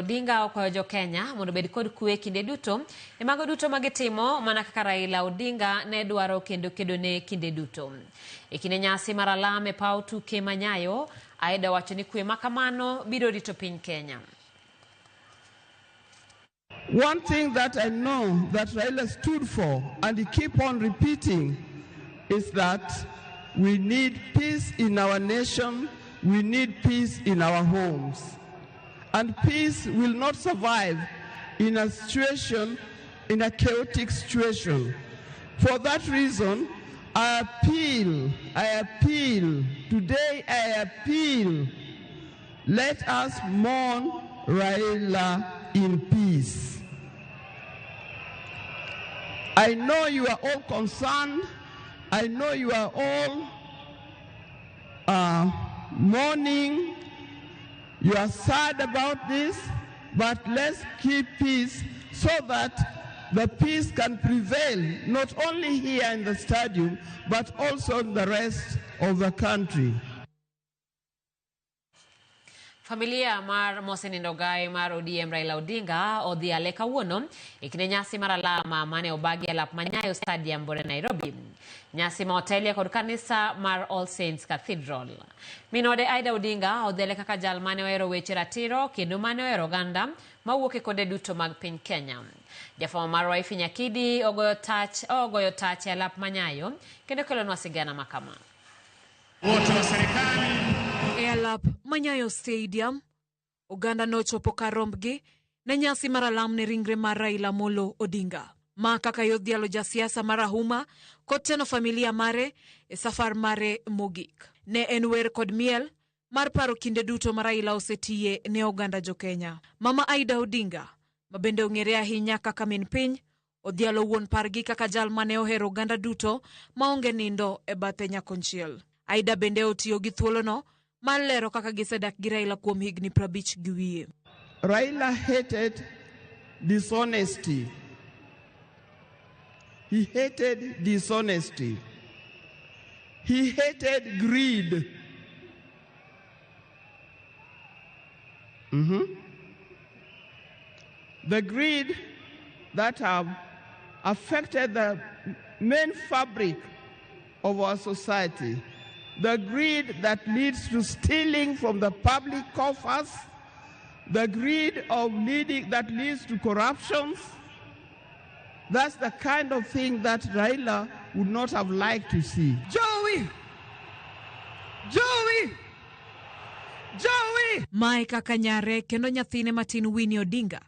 Odinga okwayo jo Kenya mondo obed kod kwe kinde duto e mago duto ma gitimo mana kaka Raila Odinga ne dwaro kendo kedone kinde duto. E kinde nyasi mar alam e paw tuke ma Nyayo, Aida owacho ni kwe ma kamano biro rito piny Kenya. One thing that I know that Raila stood for and he keep on repeating is that we need peace in our nation, we need peace in our homes. And peace will not survive in a situation, in a chaotic situation. For that reason, I appeal, today I appeal, let us mourn Raila in peace. I know you are all concerned. I know you are all mourning. You are sad about this, but let's keep peace so that the peace can prevail, not only here in the stadium, but also in the rest of the country. Familia mar mosenindo gai mar ODM Raila Odinga odhiale kawuono e kinde nyasi mar alama mane obagi e lap Manyayo Stadium bore Nairobi. Nyasi ma otelie kod kanisa mar All Saints Cathedral. Min ode Aida Odinga odhiale kaka jal mane ohero weche ratiro kendo mane ohero oganda mawuok e konde duto mag piny Kenya. Jafwambo marwa Ifi Nyakidi ogoyo tach e alap Manyayo kendo kelonwa sigana makama. Wote wa serikali. E alap Manyayo Stadium, oganda nochopo kar rombgi ne nyasi mar alam ne ringre mar Raila Amolo Odinga. Ma kaka yodhialo jasiasa marahuma kod teno familia mare e safar mare mogik. Ne en wer kod miel mar paro kinde duto ma Raila osetiye ne oganda jo-Kenya. Mama Aida Odinga, ma bende ong'ere ahinya kaka min piny, odhialo wuon pargi kaka jal mane ohero oganda duto maonge nindo e bathe nyakonchiel. Aida bende otiyo gi thuolono mar lero kaka gisedak gi Raila kuom higni 50 gi wiye. Raila hated dishonesty. He hated dishonesty. He hated greed. The greed that have affected the main fabric of our society. The greed that leads to stealing from the public coffers, the greed of leading that leads to corruptions. That's the kind of thing that Raila would not have liked to see. Joey! Joey! Joey! Mae kaka nyare kendo nyathine matin Winnie Odinga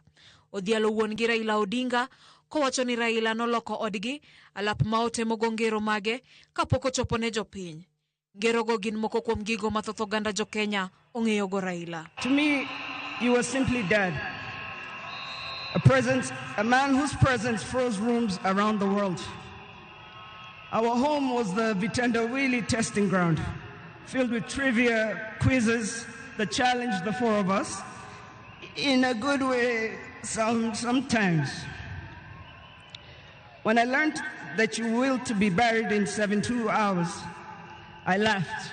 odhialo wuon gi Raila Odinga kowacho ni Raila noloko odgi alap ma otemogo ngero mage kapok ochopo ne jopiny. Ngerogo gin moko kuom gigo ma thoth oganda jo-Kenya ong'eyogo Raila. To me, you were simply dad. A presence, a man whose presence froze rooms around the world. Our home was the Vitendawili testing ground, filled with trivia, quizzes that challenged the four of us in a good way sometimes. When I learned that you willed to be buried in 72 hours, I laughed.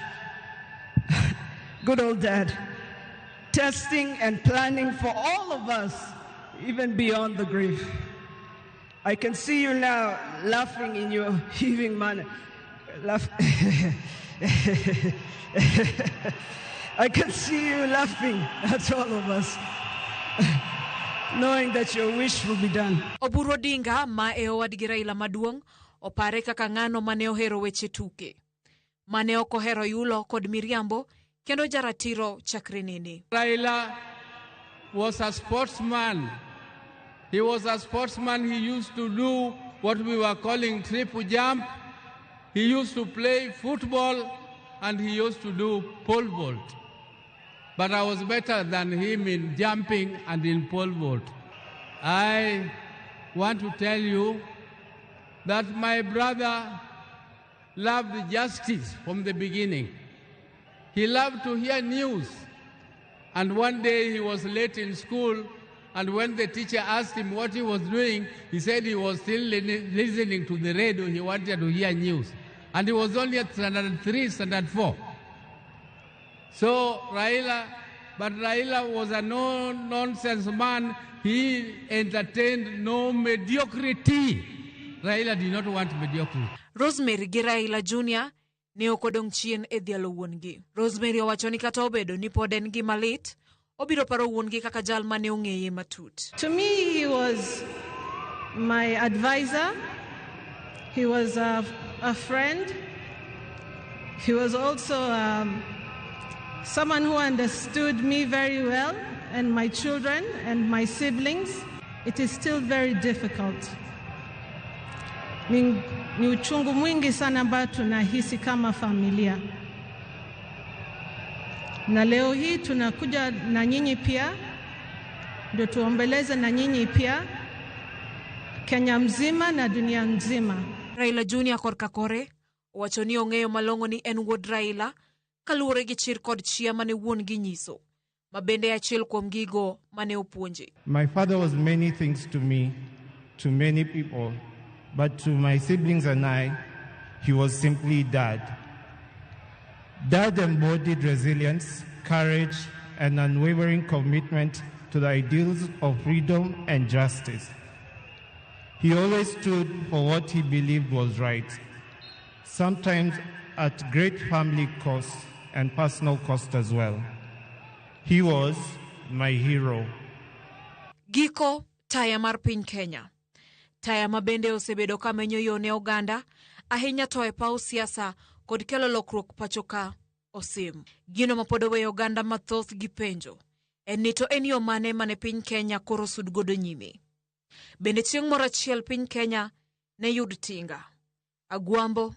Good old dad. Testing and planning for all of us, even beyond the grave. I can see you now laughing in your heaving manner. Laugh. I can see you laughing at all of us, knowing that your wish will be done. Oburu Odinga ma e owadgi Raila maduong' opare kaka ng'ano mane ohero weche tuke, mane ok ohero yulo kod miriambo kendo jaratiro chakre nene. Raila was a sportsman. He was a sportsman. He used to do what we were calling triple jump. He used to play football and he used to do pole vault. But I was better than him in jumping and in pole vault. I want to tell you that my brother loved justice from the beginning. He loved to hear news. And one day he was late in school, and when the teacher asked him what he was doing, he said he was still listening to the radio. He wanted to hear news. And he was only at standard 3, standard 4. So Raila But Raila was a no-nonsense man. He entertained no mediocrity. Raila did not want mediocrity. Rosemary gi Raila Jr. ne ok odong' chien e dhialo wuon-gi. Rosemary owacho ni kata obedo ni pod en gima lit, obiro paro wuon-gi kaka jal mane ong'eye matut. To me, he was my advisor. He was a friend. He was also someone who understood me very well and my children and my siblings. It is still very difficult. Ni uchungu mwingi sana ambao tunahisi kama familia, na leo hii tunakuja na nyinyi pia ndio tuombeleze na nyinyi pia Kenya mzima na dunia nzima. Raila Jr. korka kore owacho ni ong'eyo malong'o ni en wuod Raila kaluwore gi chir kod chia mane wuon-gi nyiso, ma bende achiel kuom gigo mane opuonje. My father was many things to me, to many people, but to my siblings and I, he was simply Dad. Dad embodied resilience, courage, and unwavering commitment to the ideals of freedom and justice. He always stood for what he believed was right, sometimes at great family cost and personal cost as well. He was my hero. Giko taya mar piny Kenya. Taya ma bende osebedo ka menyo yo ne oganda, ahinya to e paw siasa kod kelo lokruok pacho ka osim. Gino ma pod oweyo oganda mathoth gi penjo en ni to en yo mane mane piny Kenya koro sud godo nyime. Bende chieng' moro achiel piny Kenya ne yud tinga, Agwambo,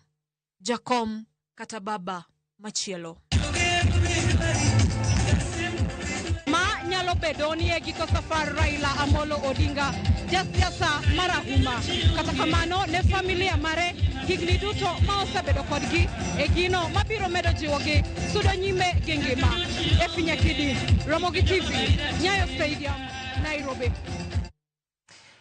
Jakom kata baba machielo. Ma nyalo bedo ni e giko safar Raila Amolo Odinga, jasiasa marahuma. Kata kamano ne familia mare higni duto ma osebedo kodgi e gino mabiro medo jiwogi sudo nyime gi ngima. E Pinyakidi, Ramogi TV, Nyayo Stadium, Nairobi.